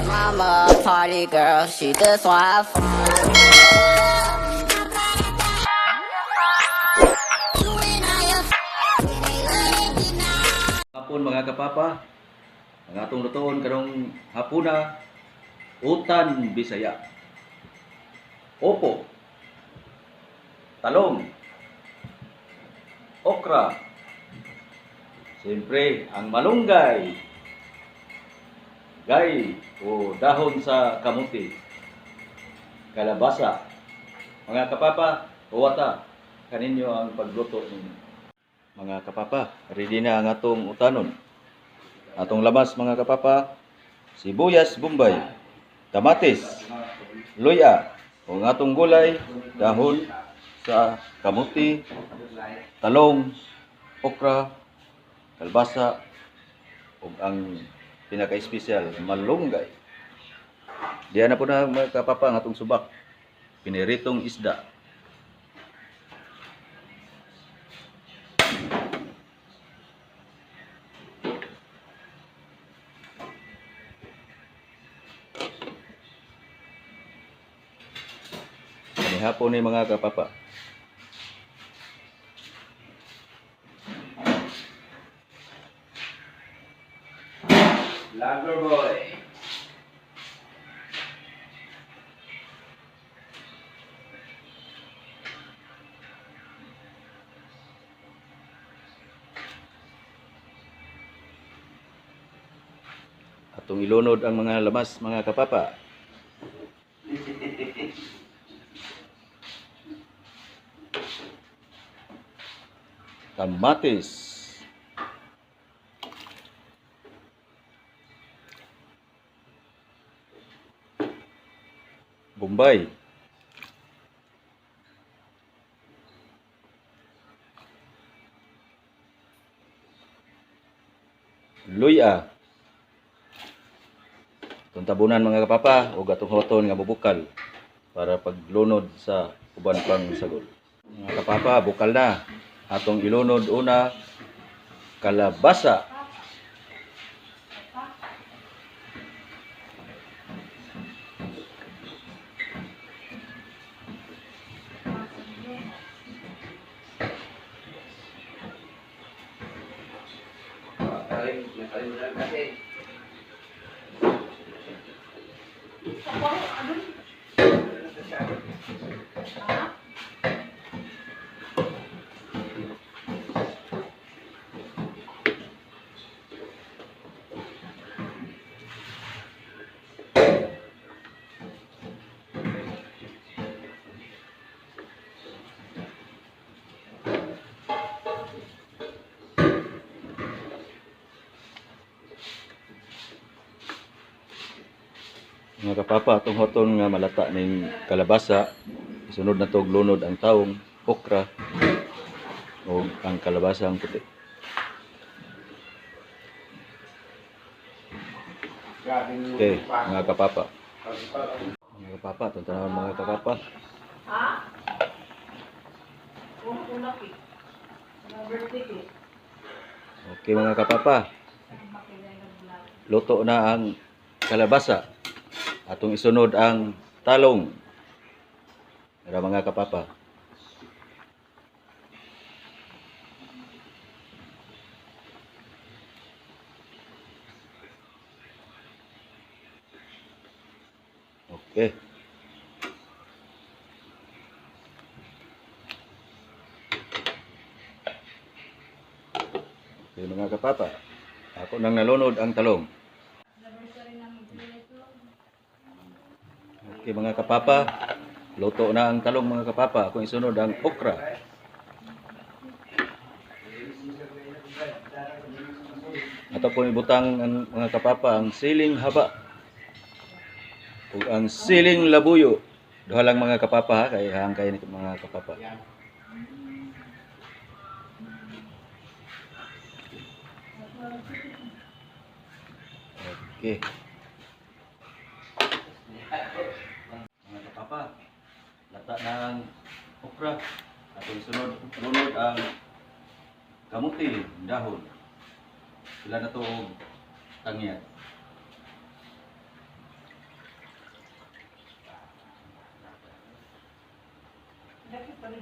Mama a party girl, she just wanna have fun. Hapon, mga kapapa. Ang atong lutoon karong hapuna, utan Bisaya. Opo. Talong. Okra. Siyempre, ang malunggay. Gay o dahon sa kamuti. Kalabasa. Mga kapapa, huwata kaninyo ang pagluto ninyo. Mga kapapa, ready na ang atong utanon. Atong lamas, mga kapapa, sibuyas bombay, kamatis, luya, o ang atong gulay, dahon sa kamuti, talong, okra, kalbasa, ug ang pinaka-espesyal, malunggay. Diyan na po na, mga kapapa, ang atong subak. Piniritong isda. Kanihapon ni, mga kapapa. Lager boy. Atong ilunod ang mga lamas, mga kapapa. Kamatis. Bombay. Luya. Itong tabunan, mga kapapa, o atong hoton nga bubukal para paglunod sa uban pang sagol. Mga kapapa, bukal na. Atong ilunod una, kalabasa. Nakalimutan kasi. Mga kapapa, atong hoton nga malata ning kalabasa. Isunod na og lunod ang taong, okra, o ang kalabasa ang puti. Okay, mga kapapa. Mga kapapa, itong tanawon, mga kapapa. Ha? Kulak eh. Mga birthday eh. Okay, mga kapapa, luto na ang kalabasa. Atong isunod ang talong. Para, mga kapapa. Okay. Okay, mga kapapa. Ako nang nalunod ang talong. Okay, mga kapapa, luto na ang talong, mga kapapa. Akong isunod ang okra. Ato po ibutang ang mga kapapa ang siling haba ug ang siling labuyo. Duha lang, mga kapapa, ha, kay hangkay ni, mga kapapa. Okay. Mga kapapa, lata ng okra. Atong sunod, lunod ang kamuti, dahon. Sila na to og tangyat. Mga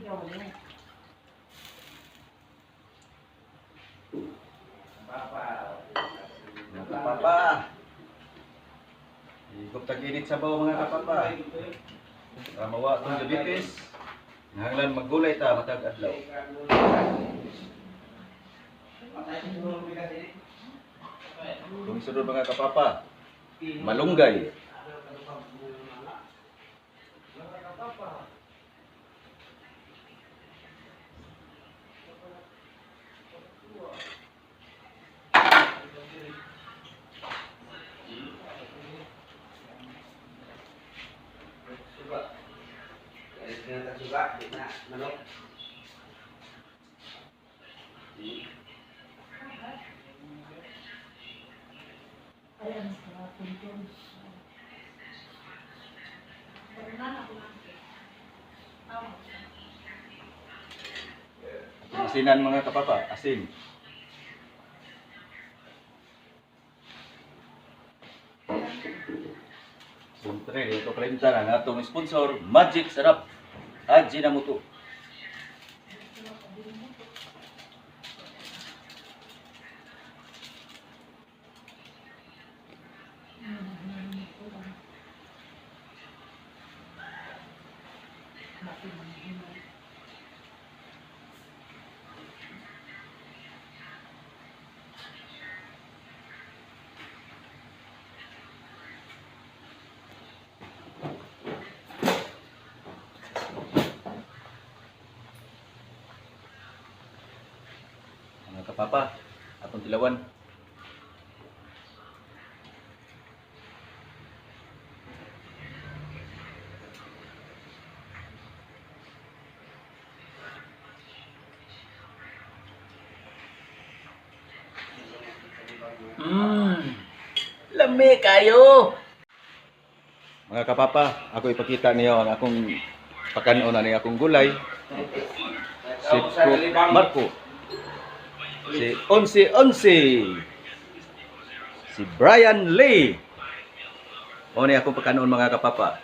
kapapa. Higop tag-init sa bawo, mga kapapa. Para mawa itong diabetes. Nahanglan maggulay ta matag adlaw. Kung sunod, mga kapapa, malunggay. Suba. Suba, di na manok. Ay, ano sa tuntun. Atong asinan, mga kapapa, asin. Siyempre, dito kalimtan ang atong sponsor, Magic Sarap. Ajinomoto. Mga kapapa, atong tilawan. Lami kayo. Mga kapapa, ako ipakita niyo ang akong pakanon na akong gulay. Si Cook Marco. Si Onsi Onsi. Si Brian Lee. O ni akong pakanon, mga kapapa.